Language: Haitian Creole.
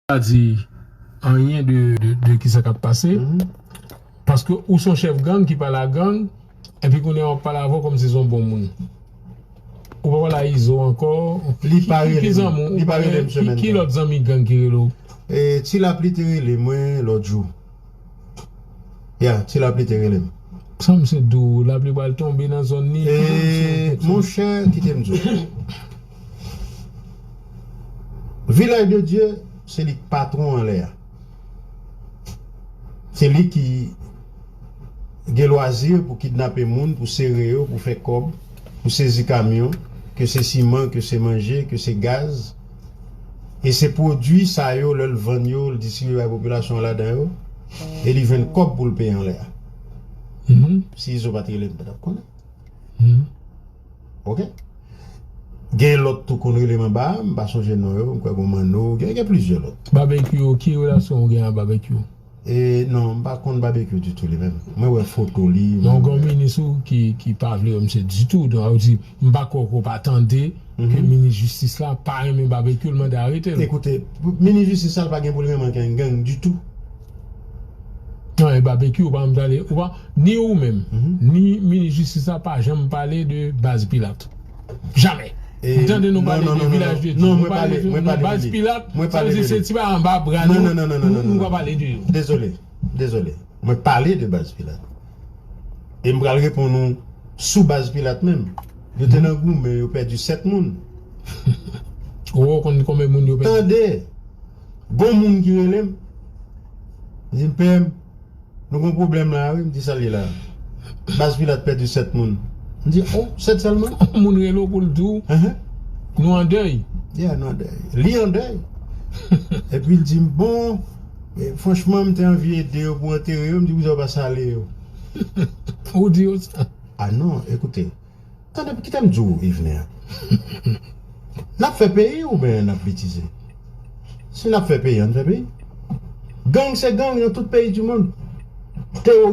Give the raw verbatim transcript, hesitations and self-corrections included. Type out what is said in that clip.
pa di anyen de, de, de kisa k ap pase. Paske ou se yon chèf gang ki pale a gang, epi kounye a w ap pale avè w kòmsi se yon bon moun. Ou pa pale a Izo ankò. Li pa rele m. Ki zanmi w? Li pa rele m semèn sa. Ki lòt zanmi gang ki rele w? E, Ti Lapli te rele mwen lòt jou. Ya, Ti Lapli te rele m. Sa misye di w, lapli pral tonbe nan zòn ni. E, monchè, kite m di w. Vilaj de Dye, se li k patwon anlè a. Se li ki gen lwazi pou kidnape moun, pou sere yo, pou fè kòb, pou sezi kamyon, ke se siman, ke se manje, ke se gaz. E se pwodui sa yo, lè l vann yo, l distribiye bay popilasyon an ladan yo, e li jwenn kòb pou l peye anlè a. Si Izo pa t rele m, m pa t ap konnen. Oke? Gen lòt tou konn rele m anba a, m pa sonje non yo, m kwè gon Manno, gen, gen plizyè lòt. Babekyou, ki relasyon w gen ak Babekyou? E, non, m pa konn Babekyou ditou li menm. Mwen wè foto li. Non, gen yon minis ou ki, ki pa vle wè misye ditou. Donk, sa vle di, m pa kwè ke w pa tande ke minis jistis la pa renmen Babekyou, l mande arete l. Ekoute, minis jistis la, l pa gen pou l renmen ankenn gang ditou. Non, e Babekyou, ou pa menm tande, ou pa, ni ou menm, ni minis jistis la pa janm pale de Baz Pilat. Jamè. M tande nou pale de Vilaj de Dye. Nou pale de Baz Pilat, sa vle di se ti bagay anba bra nou, nou pa pale de yo. Dezole, dezole. Mwen pale de Baz Pilat. E m pral reponn ou sou Baz Pilat menm. Yo te nan goumen, yo pèdi sèt moun. Ou konn konbyen moun yo pèdi? Tande, gon moun ki rele m. Li di m, Pè m, nou gon pwoblèm la, wi. M di, sa l ye la? Baz Pilat pèdi sèt moun. M di, o, sèt sèlman? Moun rele w pou l di w, nou an dèy. Yeah, nou an dèy. Li an dèy. Epi l di m, bon, e, franchman, m te anvi ede yo pou antere yo. M di, poukisa w pa sale yo? Ou di yo sa? A non, ekoute. Tande, kite m di w, Yvener. N ap fè peyi oubyen n ap betize? Si n ap fè peyi, ann fè peyi. Gang se gang nan tout peyi di mond. Tewo-